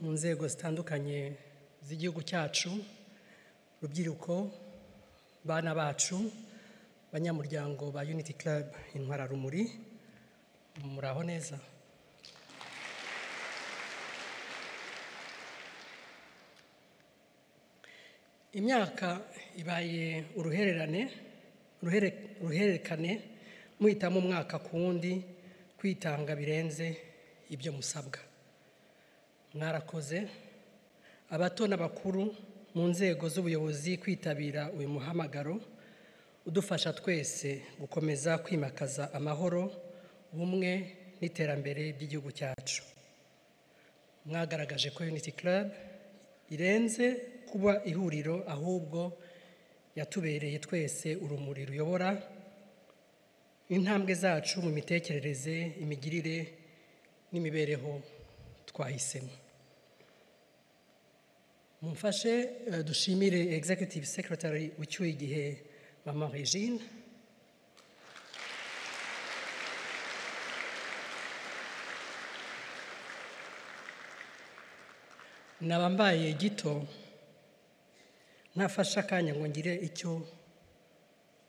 Mu nzego zitandukanye z'igihugu cyacu, rubyiruko, bana bacu, banyamuryango ba Unity Club Intwararumuri, muraho neza. Imyaka ibaye uruhererekane muhitamo umwaka ku wundi kwitanga birenze ibyo musabwa. Mwarakoze, abato n'abakuru mu nzego z'ubuyobozi, kwitabira uyu muhamagaro udufasha twese gukomeza kwimakaza amahoro, ubumwe n'iterambere by'igihugu cyacu. Mwagaragaje ko Unity Club irenze kuba ihuriro, ahubwo yatubereye twese urumuri ruyobora intambwe zacu mu mitekerereze, imigirire n'imibereho twahisemo. Mumfashe dushimire Executive Secretary ucyuye igihe, Mama Regine, nabambaye gito ntafashe akanya ngo ngire icyo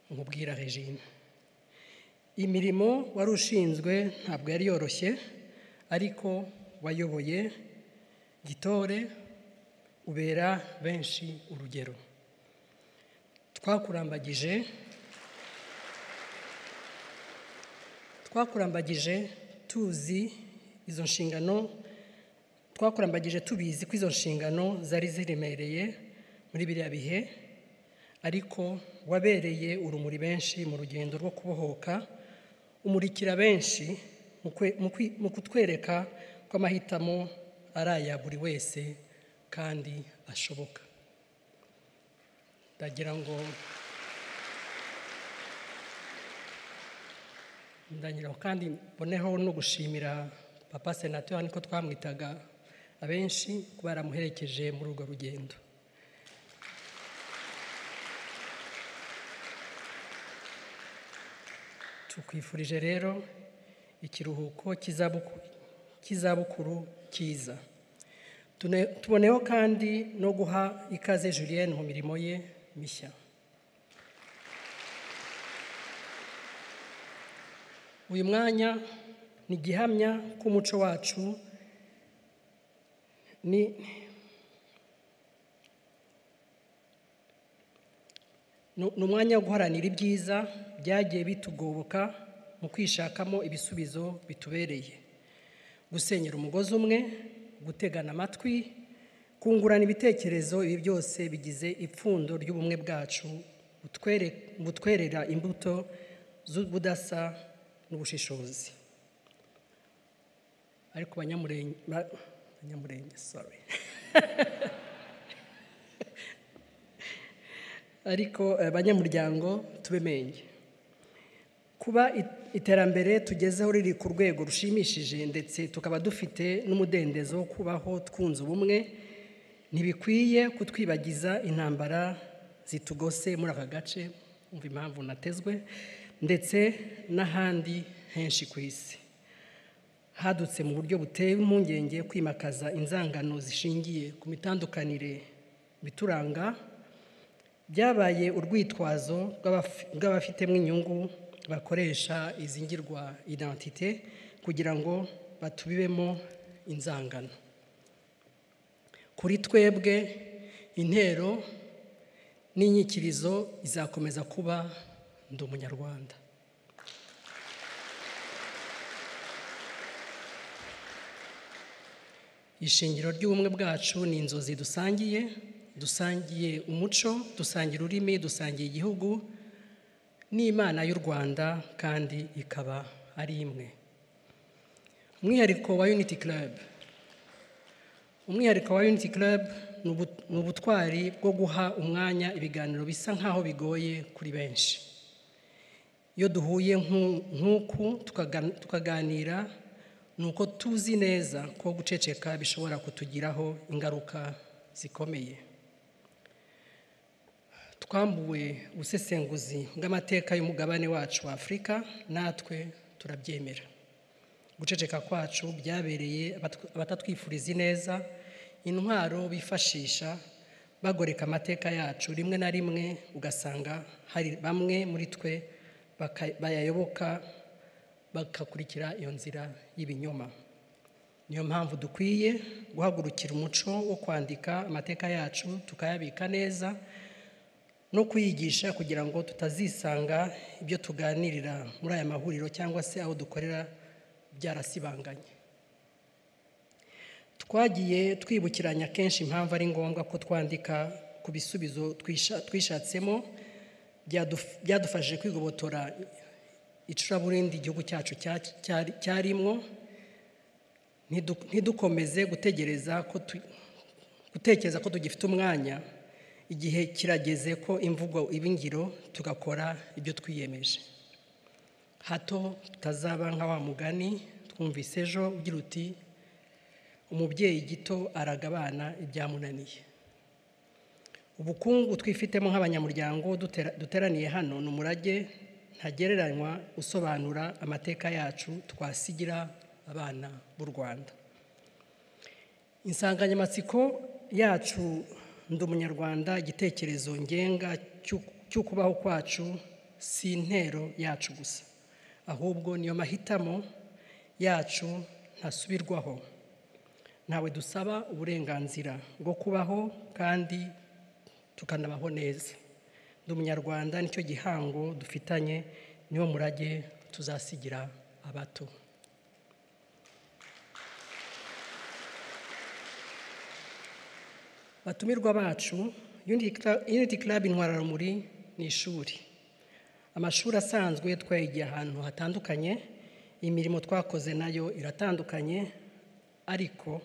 nkubwira. Regine, imirimo wari ushinzwe ntabwo yari yoroshye, ariko wayoboye gitore, ubera benshi urugero. Twakurambagije tuzi izo nshingano, twakurambagije tubizi ko izo nshingano zari ziremereye muri biriya bihe, ariko wabereye urumuri benshi mu rugendo rwo kubohoka, umurikira benshi mu kutwereka ko amahitamo ari aya buri wese kandi ashoboka. Ndagira ngo ndagira kandi mboneho no gushimira Papa Senateur, niko twamwitaga abenshi, kuba yaramuherekeje muri urwo rugendo. Tukwifurije rero ikiruhuko cy'izabukuru cyiza. Tuboneho kandi no guha ikaze Julienne mu mirimo ye mishya. Uyu mwanya ni gihamya ko umuco wacu ni umwanya wo guharanira ibyiza byagiye bitugoboka mu kwishakamo ibisubizo bitubereye, gusenyera umugozi umwe, gutegana amatwi, kungurana ibitekerezo. Ibi byose bigize ipfundo ry'ubumwe bwacu butwerera imbuto z'ubudasa n'ubushishozi. Ariko Banyamurenge, sorry, ariko banyamuryango, tube menge. Kuba iterambere tugezeho riri ku rwego rushimishije, ndetse tukaba dufite n'umudendezo wo kubaho twunze ubumwe, ntibikwiye kutwibagiza intambara zitugose muri aka gace, umva impamvu natezwe, ndetse n'ahandi henshi ku isi hadutse mu buryo buteye impungenge kwimakaza inzangano zishingiye ku mitandukanire bituranga byabaye urwitwazo rw'abafitemo inyungu bakoresha izi ngirwa identité kugira ngo batubibemo inzangano. Kuri twebwe, intero n'inyikirizo izakomeza kuba "Ndi Umunyarwanda". Ishingiro ry'ubumwe bwacu ni inzozi dusangiye. Dusangiye umuco, dusangiye ururimi, dusangiye igihugu n'Imana y'u Rwanda, kandi ikaba ari imwe. Umwihariko wa Unity Club ni ubutwari bwo guha umwanya ibiganiro bisa nk'aho bigoye kuri benshi. Iyo duhuye nk'uku tukaganira, ni uko tuzi neza ko guceceka bishobora kutugiraho ingaruka zikomeye. Twambuwe ubusesenguzi bw'amateka y'umugabane wacu wa Afurika, natwe turabyemera. Guceceka kwacu byabereye abatatwifuriza ineza intwaro bifashisha bagoreka amateka yacu, rimwe na rimwe ugasanga hari bamwe muri twe bayayoboka bakakurikira iyo nzira y'ibinyoma. Niyo mpamvu dukwiye guhagurukira umuco wo kwandika amateka yacu tukayabika neza no kuyigisha, kugira ngo tutazisanga ibyo tuganirira muri aya mahuriro cyangwa se aho dukorera byarasibanganye. Twagiye twibukiranya kenshi impamvu ari ngombwa ko twandika ku bisubizo twishatsemo byadufashije kwigobotora icuraburindi igihugu cyacu cyarimwo. Ntidukomeze gutekereza ko tugifite umwanya. Igihe kirageze ko imvugo iba ingiro, tugakora ibyo twiyemeje, hato tutazaba nka wa mugani twumvise ejo ugira uti umubyeyi gito araga abana ibyamunaniye. Ubukungu twifitemo nk'abanyamuryango duteraniye hano ni umurage ntagereranywa usobanura amateka yacu twasigira abana b'u Rwanda. Insanganyamatsiko yacu Ndi Umunyarwanda, igitekerezo ngenga cy'ukubaho kwacu, si intero yacu gusa, ahubwo niyo mahitamo yacu ntasubirwaho. Ntawe dusaba uburenganzira bwo kubaho kandi tukanabaho neza. Ndi Umunyarwanda nicyo gihango dufitanye, niwo murage tuzasigira abato. Batumirwa bacu, Unity Club Intwararumuri ni ishuri. Amashuri asanzwe twayigiye ahantu hatandukanye, imirimo twakoze nayo iratandukanye, ariko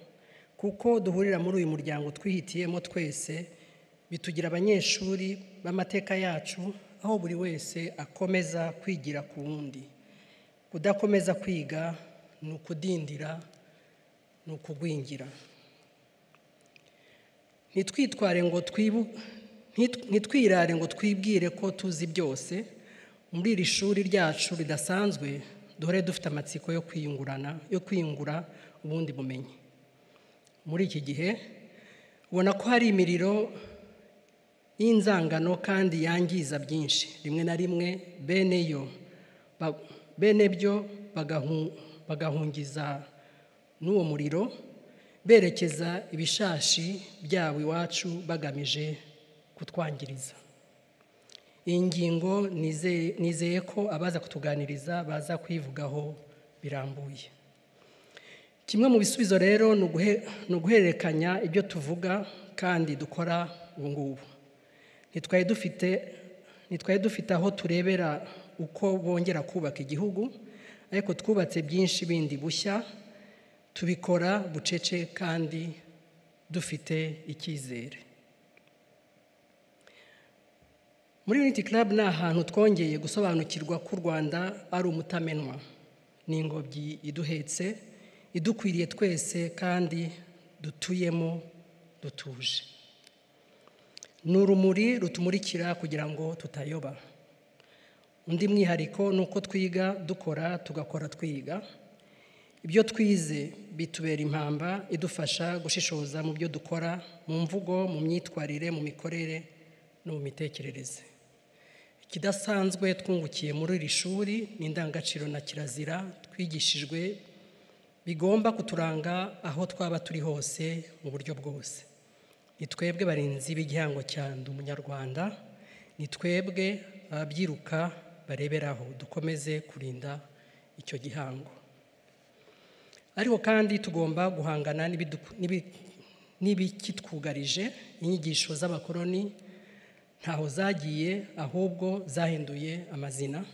kuko duhurira muri uyu muryango twihitiyemo twese, bitugira abanyeshuri b'amateka yacu, aho buri wese akomeza kwigira ku wundi. Kudakomeza kwiga ni ukudindira, ni ukugwingira. Ntitwirare ngo twibwire ko tuzi byose. Muri iri shuri ryacu ridasanzwe duhore dufite amatsiko yo kwiyungurana, yo kwiyungura ubundi bumenyi. Muri iki gihe ubona ko hari imiriro y'inzangano kandi yangiza byinshi, rimwe na rimwe bene byo bagahungiza n'uwo muriro berekeza ibishashi byabo iwacu bagamije kutwangiriza. Iyi ngingo nizeye ko abaza kutuganiriza baza kuyivugaho birambuye. Kimwe mu bisubizo rero ni uguhererekanya ibyo tuvuga kandi dukora ubu ngubu. Ntitwari dufite aho turebera uko bongera kubaka igihugu, ariko twubatse byinshi bindi bushya, tubikora bucece kandi dufite icyizere. Muri Unity Club ni ahantu twongeye gusobanukirwa ko u Rwanda ari umutamenwa, ni ingobyi iduhetse, idukwiriye twese kandi dutuyemo dutuje. Ni urumuri rutumurikira kugira ngo tutayoba. Undi mwihariko ni uko twiga dukora, tugakora twiga. Ibyo twize bitubera impamba idufasha gushishoza mu byo dukora, mu mvugo, mu myitwarire, mu mikorere no mu mitekerereze. Ikidasanzwe twungukiye muri iri shuri ni indangagaciro na kirazira twigishijwe bigomba kuturanga aho twaba turi hose mu buryo bwose. Ni twebwe barinzi b'igihango cya Ndi Umunyarwanda, ni twebwe ababyiruka bareberaho, dukomeze kurinda icyo gihango. Ariko kandi tugomba guhangana n'ibikitwugarije. Inyigisho z'abakoloni ntaho zagiye, ahubwo zahinduye amazina.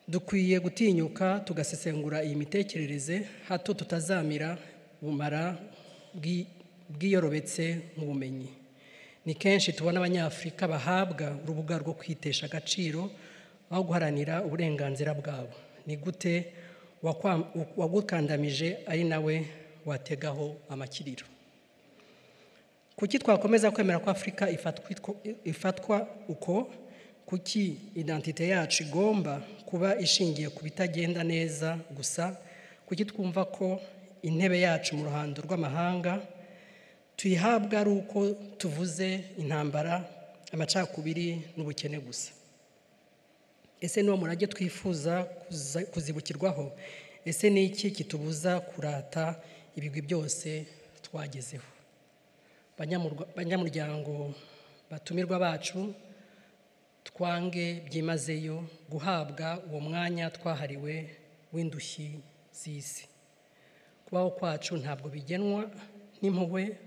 Dukwiye gutinyuka tugasesengura iyi mitekerereze, hato tutazamira ubumara bwiyorobetse nk'ubumenyi. Ni kenshi tubona Abanyafurika bahabwa urubuga rwo kwitesha agaciro aho guharanira uburenganzira bwabo. Ni gute wagukandamije ari nawe wategaho amakiriro? Kuki twakomeza kwemera ko Afurika ifatwa uko? Kuki identite yacu igomba kuba ishingiye ku bitagenda neza gusa? Kuki twumva ko intebe yacu mu ruhando rw'amahanga tuyihabwa ari uko tuvuze intambara, amacakubiri n'ubukene gusa? Ese niwo murage twifuza kuzibukirwaho? Ese ni iki kitubuza kurata ibigwi byose twagezeho? Banyamuryango batumirwa bacu, twange byimazeyo guhabwa uwo mwanya twahariwe w'indushyi z'isi. Kubaho kwacu ntabwo bigenwa n'impuhwe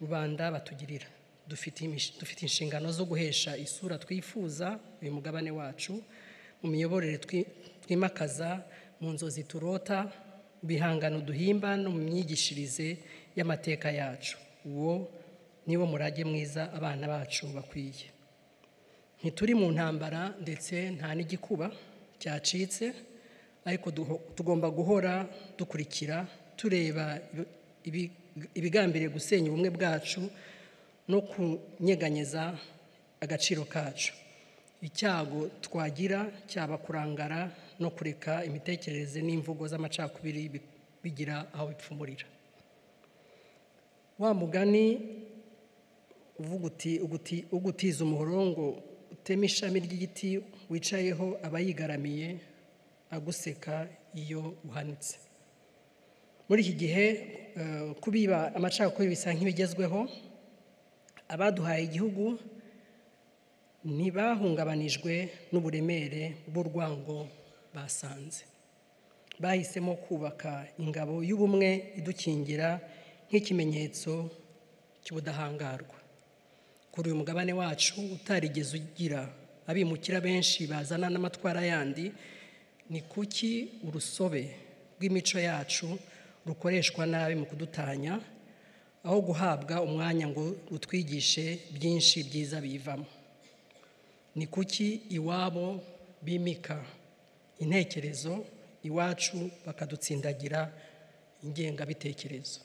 rubanda batugirira. Dufite inshingano zo guhesha isura twifuza uyu mugabane wacu mu miyoborere twimakaza, mu nzozi turota, mu bihangano duhimba no mu myigishirize y'amateka yacu. Uwo niwo murage mwiza abana bacu bakwiye. Ntituri mu ntambara ndetse nta n'igikuba cyacitse, ariko tugomba guhora dukurikira, tureba ibigambiriye gusenya ubumwe bwacu no kunyeganyeza agaciro kacu. Icyago twagira cyaba kurangara no kureka imitekerereze n'imvugo z'amacakubiri bigira aho bipfumurira. Wa mugani uvuga uti ugutiza umuhoro ngo uteme ishami ry'igiti wicayeho aba yigaramiye aguseka iyo uhanitse. Muri iki gihe kubiba amacakubiri bisa nk'ibigezweho. Abaduhaye igihugu ntibahungabanijwe n'uburemere bw'urwango basanze. Bahisemo kubaka ingabo y'ubumwe idukingira nk'ikimenyetso cy'ubudahangarwa. Kuri uyu mugabane wacu utarigeze ugira abimukira benshi bazana n'amatwara yandi, ni kuki urusobe rw'imico yacu rukoreshwa nabi mu kudutanya, aho guhabwa umwanya ngo rutwigishe byinshi byiza bivamo? Ni kuki iwabo bimika intekerezo, iwacu bakadutsindagira ingengabitekerezo?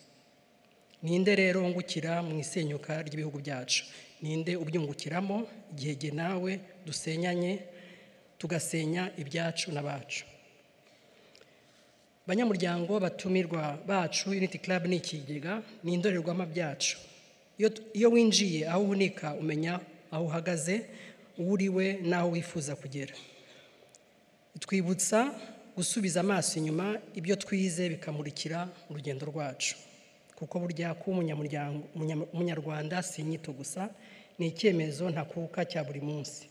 Ninde rero wungukira mu isenyuka ry'ibihugu byacu? Ninde ubyungukiramo igihe jye nawe dusenyanye, tugasenya ibyacu n'abacu? Banyamuryango batumirwa bacu, Unity Club ni ikigega, ni indorerwamo byacu. Iyo winjiye aho uhunika umenya aho uhagaze, uwo uriwe n'aho wifuza kugera. Twibutsa gusubiza amaso inyuma, ibyo twize bikamurikira urugendo rwacu. Kuko burya kuba umunyarwanda si inyito gusa, ni icyemezo ntakuka cya buri munsi.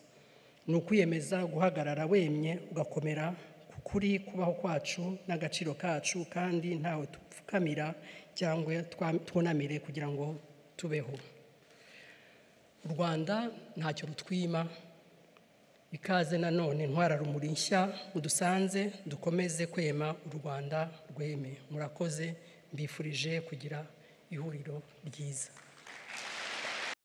Ni ukwiyemeza guhagarara wemye, ugakomera ku kuri kubaho kwacu n'agaciro kacu, kandi ntawe dupfukamira cyangwa twunamire kugira ngo tubeho. U Rwanda ntacyo rutwima. Ikaze nanone ntwararumuri nshya mudusanze, dukomeze kwema u Rwanda rweme. Murakoze, mbifurije kugira ihuriro ryiza.